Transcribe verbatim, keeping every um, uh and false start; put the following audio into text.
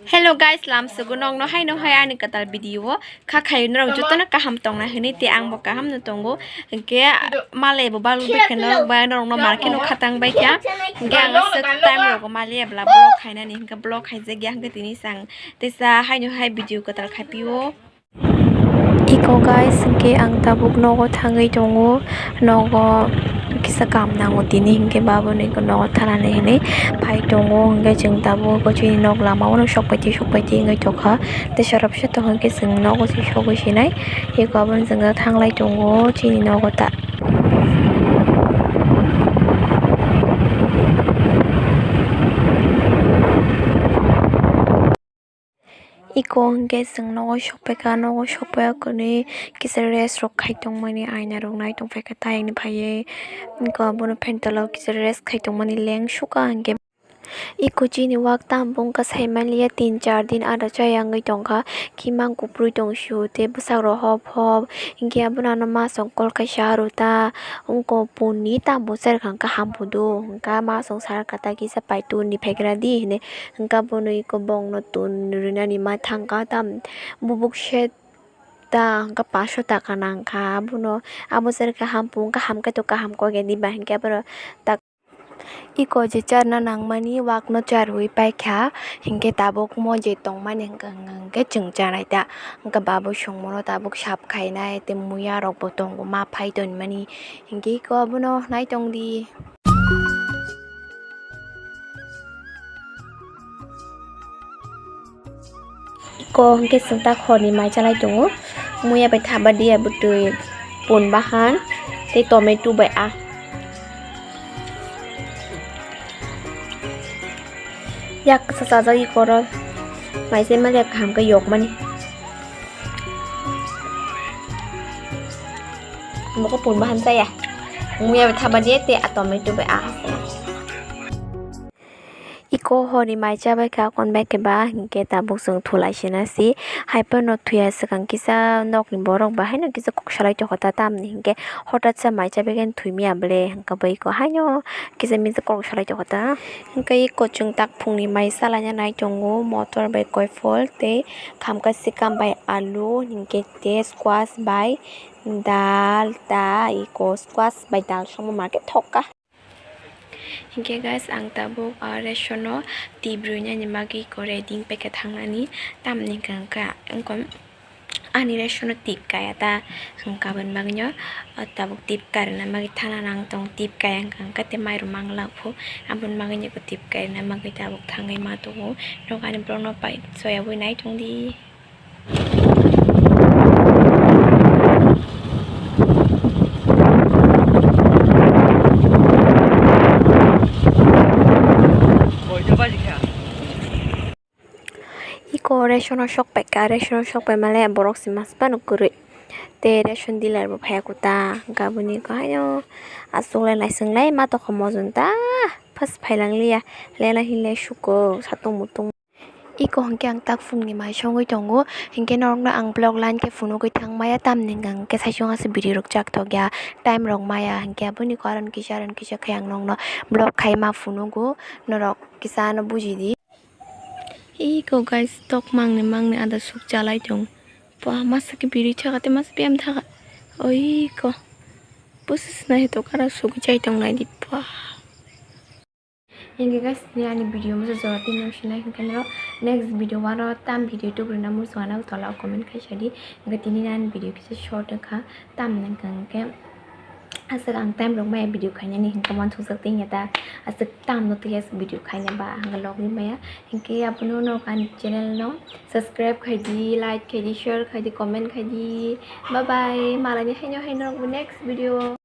Hello guys, lamsogo nokno haino hai ani kwtal video o kha khayo norok jotono kaham tongna hinwi tei angbo kaham no tongo. Hinkhe malai bo balwi bai khe norok bai norokno market no khatang bai kha. Hinkhe ang aswk time rogo maliya bla vlog khainani hinkhe vlog khaijak ya hinkhe tini sang teisa haino hai video kwtal khaipio. Iko guys, hinkhe ang tabuk nogo thangwi tongo, nogo kisa kam nango tini hinkhe baboni nogo thanani hinwi phai tongo, hinkhe chwng tabuk chini nok lama o sokphaiti sokphaiti wngwi tongkha, tei sorop se tongo hinkhe chwng nogo se sogwi sinai, iko aboni chwng thanglai tongo chini nogo ta. Iko hinkhe chwng nogo sokphaikha, nogo sokphai kwnwi kisa rest rok khai tongmani aina rok nai tongphaikha tei ani phaiwi iko abono pantalo kisa rest khai tongmani leng sukha hinkhe. Iko chini wak tamo wngkha saimaliya tin char din ada chaya wngwi tongkha, khimang kuprwi tongsio tei bwsarok hop hop hinkhe abono ano masong kol kaisa aro ta wngkha ponni tamo bwsarok hinkha hamphudu hinkha masong sarkha ta kisa paitu ni phekradi hinwi. Hinkhe abono iko bongno tun rinani ma thangkha tam bubuk set ta hinkhe paso taka nangkha abono abo chwrwkhe hampung kaham khe to kaham kok ya diba hinkhe abono tak iko je charna nangmani wakno charwi paikha hinkhe tabuk mo je tongmani hinkhe chwng chanai ta hinkhe babo songmano tabuk sap khainai tei muya rokbo tongo ma phai tonmani hinkhe iko abono nai tongdi. Iko hinkhe chwng ta khorni mai chalai tongo. Muya bai thaba diya bwtwi pun bahan tei tomato bai a. Yak kisa chajak iko oro mai se manya kaham khe yokmani. Moko pun bahan chaya. Muya bai thaba diya tei a tomato bai a. Iko horni mai chabai kha kon bai khe ba hinkhe tabuk chwng thulai sina si. Hai phano thuya swkang kisa nokni borok ba haino kisa kok salai tongkha ta tamni hinkhe hotat sa mai chabai khe thumya ble hinkhe bai iko haino kisa misa kok salai tongkha ta. Hinkhe iko chwng tak phungni mai salaina nai tongo motor bai koiphol tei khamka sikam bai alu hinkhe tei squash bai dal ta iko squash bai dal songma market thok kha. Hinkhe guys, ang tabuk, ah, ration o tip rwinani bagwi iko ready wngpaikha thangnani, tamni hwnkha wngkha, wngkha ani ration o tip kaya ta, hwnkha aboni bagwino, ah, tabuk tip karina bagwi thana nang tong, tip kaya wngkha, wngkha tei mairum manglak phu, aboni bagwino iko tip karina bagwi tabuk thangwi ma tongo, nogo ani vlog no pai soyabwi nai tongdi. Iko ration o sok paikha, ration o sok pai male borok se mas phano kwrwi. Tei ration dealer bo phaiya kuta, hwnkhe aboni iko haino aswk lai naising lai ma tongkha mojon ta, first phailang liya, lena hinlai suko satung mutung. Iko hwnkhe ang tak phungni mai songwi tongo, hinkhe norokno ang vlog line khe phunugwi thang maya, tamni hwnkhe saichung aswk video rok chak tokya, time rok maya, hinkhe aboni karon kisa, aron kisa khe ang nokno vlog khai ma phunugo, norok kisa ano bujidi. Iko guys, tok mangni mangni ada suk chalai tong. Pua masa khe biri thaka tei masa biyam thaka. Oi ko. Pusus nai to kara suk chai tong nai di pua. Hinkhe guys, tini ani video masa jora tini nung sinai hinkhe noro next video wano tam video tugrina muchung ana tola comment khai sadi. Hinkhe tini ani video kisa short wngkha tam hinkhe. Aswk ang time rok maya video khainani hinkhe uansukjak tongya ta, aswk tam no twiya video khaina ba hwnba logwi maya. Hinkhe abono nok ani channel no subscribe khaidi, like khaidi, share khaidi, comment khaidi. Bye bye, malani haino haino rok next video.